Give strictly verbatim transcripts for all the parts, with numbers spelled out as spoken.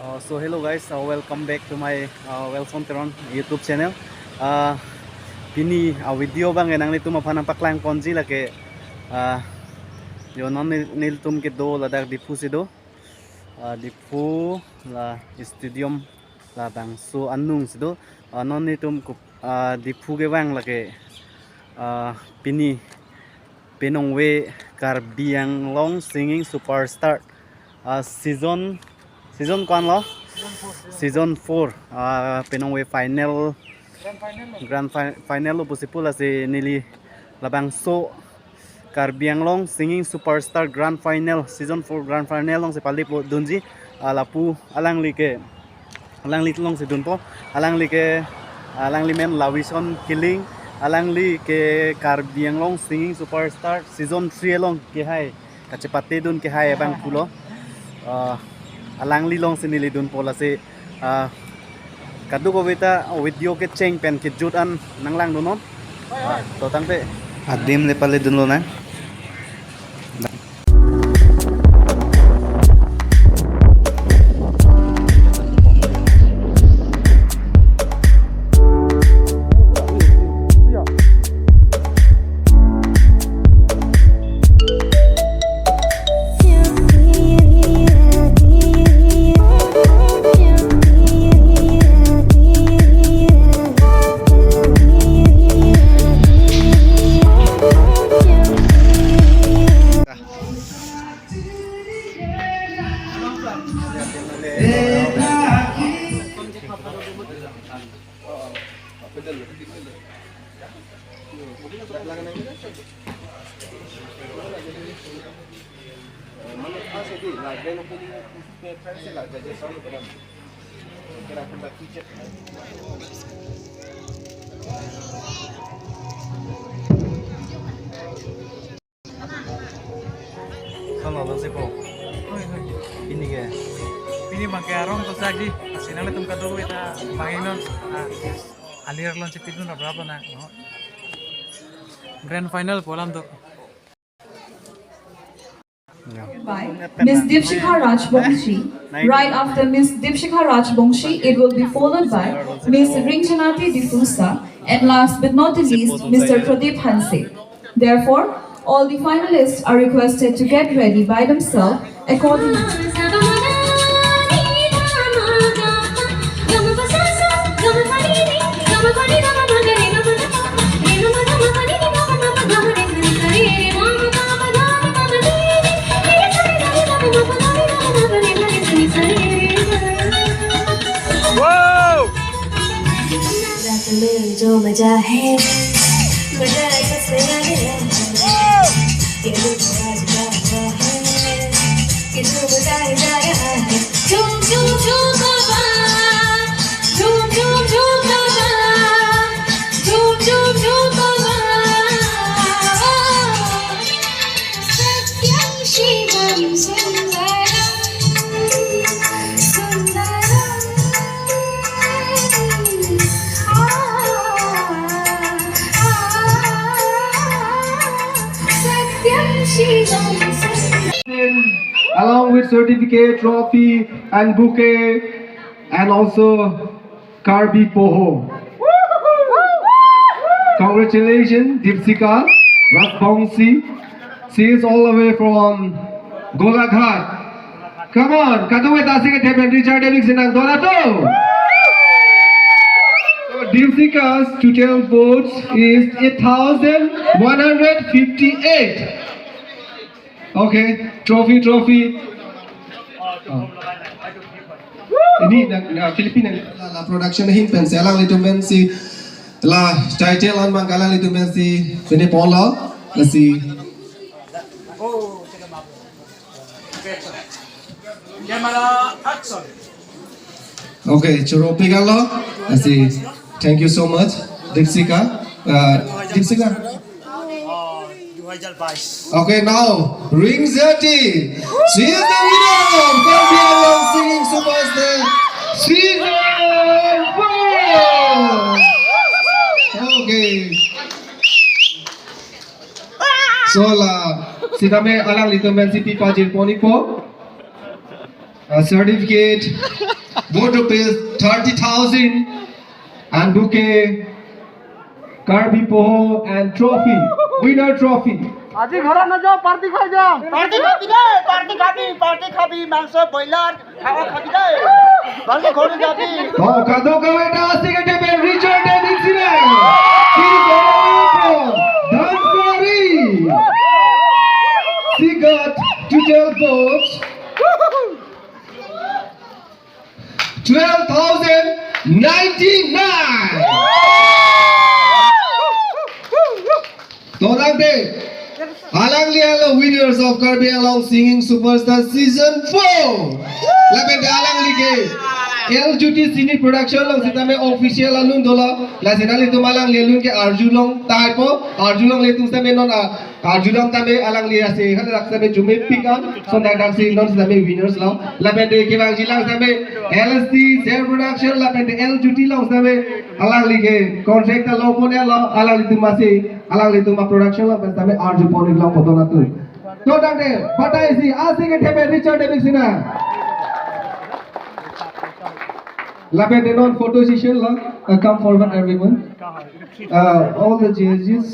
Uh, so hello guys, uh, welcome back to my uh, Wilson Teron YouTube channel. Uh, pini a video abang nanglitum aphan nangpaklang ponji lake uh, yo non nil- nelitum kedo ladak Diphu si do. Uh, Diphu la stadium labangso anung si do. Uh, non nelitum kup uh, Diphu kevang lake uh, pini peningve Karbi Anglong singing superstar uh, season season ko-an lo? Season four. Uh, peningve final, grand final lo pusi pu, lasi neli labangso Karbi Anglong singing superstar grand final, season four grand final alongsi pali po dunji. Uh, lapu alangli ke alangli alongsi dunpo. Alangli ke alangli men Lawison Killing. Alangli ke Karbi Anglong singing superstar season three along kehai, kachepate dun kehai abang pulo. Uh, alangli alongsi neli dunpo, lasi uh, kadokave ta video kecheng pen kejut an nanglang dunnon. Uh, to tangte adim le pale dunlo nang. Sono lo sipo. Ini ke. Pini abang ke arong to sak di. Asi nanglitum kadokave ta bangnon. Ah, alir lon chepidun rap rap na. No. Grand final pu alam to. By Miss Dipshika Rajbongshi. Right after Miss Dipshika Rajbongshi, it will be followed by Miss Ringjanati D'Souza, and last but not the least, Mister Pradeep Hanse. Therefore, all the finalists are requested to get ready by themselves accordingly. रात में जो मजा है, मजा है सच में आने वाला है। ये रूप आज क्या हुआ है, ये झूमता ही जा रहा है। झूम, झूम, झूम बाबा, झूम, झूम, झूम बाबा, झूम, झूम, झूम बाबा। सत्यं शिवं सुन्दरं सुन्दरं। आ, आ, आ, सत्यं शिवं सुन्दरं। Along with certificate, trophy, and bouquet, and also Karbi Poho. Congratulations, Dipsika Rajbongshi. She is all the way from Golaghat. Come on, kadokave ta si ke thepen Richard David Sinang Dora to. So Dipsika's total votes is eight thousand one hundred fifty-eight. Okay, trophy, trophy. Oh. Ini na, na Philippine la, la production ahin pensi alanglitum pensi la title an abang alanglitum pensi pini polo lasi. Camera action. Okay, choro pegalo. Lasi, thank you so much, Dipsika. Uh, Dipsika. Oh, dua hajar bais. Okay, now Ring Jati. She is the winner of Karbi Anglong Singing Superstar Season four. Okay. So la, sitame alanglitum pensi pipajir pon-ikpo. A certificate worth rupees thirty thousand and bouquet, Karbi Poho and trophy, winner trophy. আজি ঘৰত নাযাওঁ, পাৰ্টি খাই যাম। পাৰ্টি খাবি দেই, পাৰ্টি খাবি, পাৰ্টি খাবি, মাংস ব্ৰইলাৰ খাব খাবি দেই। ভালকে ঘৰলৈ যাবি। To kadokave ta asik kethepi Richard Davidson. She is all from Dhansiri. She got total votes twelve thousand ninety-nine. To tangte alangli alo winners of Karbi Anglong Singing Superstar Season four. Lapen te alangli ke L Juti Cine Production along sitame official alun dolo. Lasi nanglitum alangli alun ke arjulong taipo, arjulong le tum sitame non a, arjulong tame alangli asi hal rak sitame jume pik an, son dak dak si non sitame winners lo. Lapen te kevangji lang sitame L S T Ser Production lapen te L Juti along sitame alangli ke contract ta lo pon lo, alanglitum asi, alanglitum a production along pen sitame arju pon ik long poto natu. To tangte, batai si, asik kethepi Richard Davidson. Lapen te non photo session lo, uh, come forward everyone. Uh, all the judges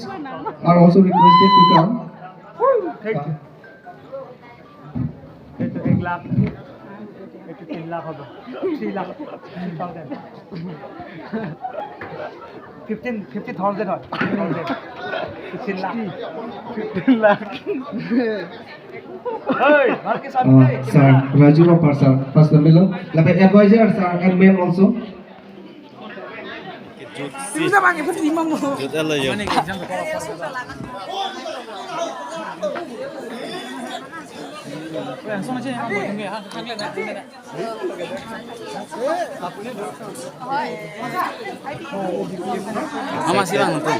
are also requested to come. Uh, এই তো এক লাখ, এই তো তিন লাখ হবে, three lakh, fifteen thousand. Fifteen, fifty thousand হয়, fifteen lakh. Fifteen lakh. এই, ভালকে চাবি দেই। Uh, sir, Raju Ropar sir, first name lo. Lapen advisor sir and ma'am also. Jut elo yo. Ama si bang nonton.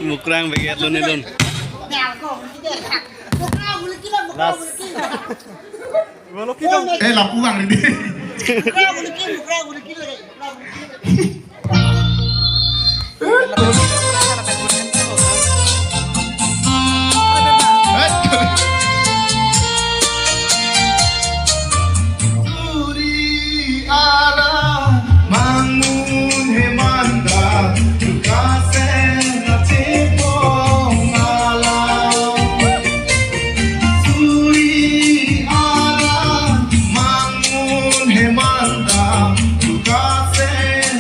Mukrang beget lo nilun. Last. Eh, lapu bang ini. Suri ara mangun hemanta tukase na chepong ala. Suri ara mangun hemanta tukase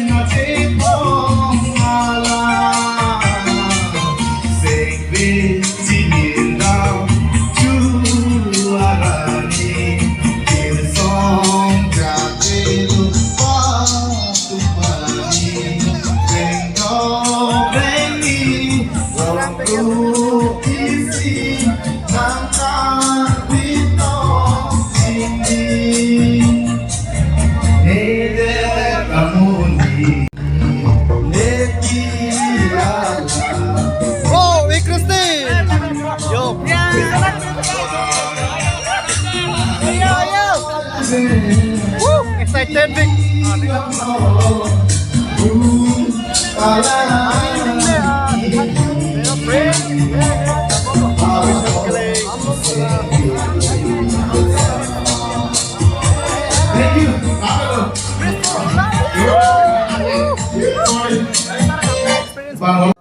na chepong ala. Sengve chinindam chu arani, kirsong jatelu patupani, bengdo bengni, rongku isi, nangka bito chini. Hede kamuni. Oh, we Christy. Yo. Woo, excited, big.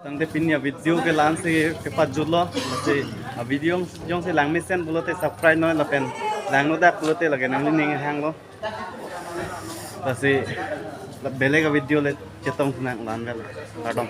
Tangte pini a video ke la-an si kepajutlo, lasi a video jongsi langmesen pulote subscribe noi lapen langnodak pulote lake nanglining hanglo. Lasi la belek a video le chetong nang lan vel. Kardom.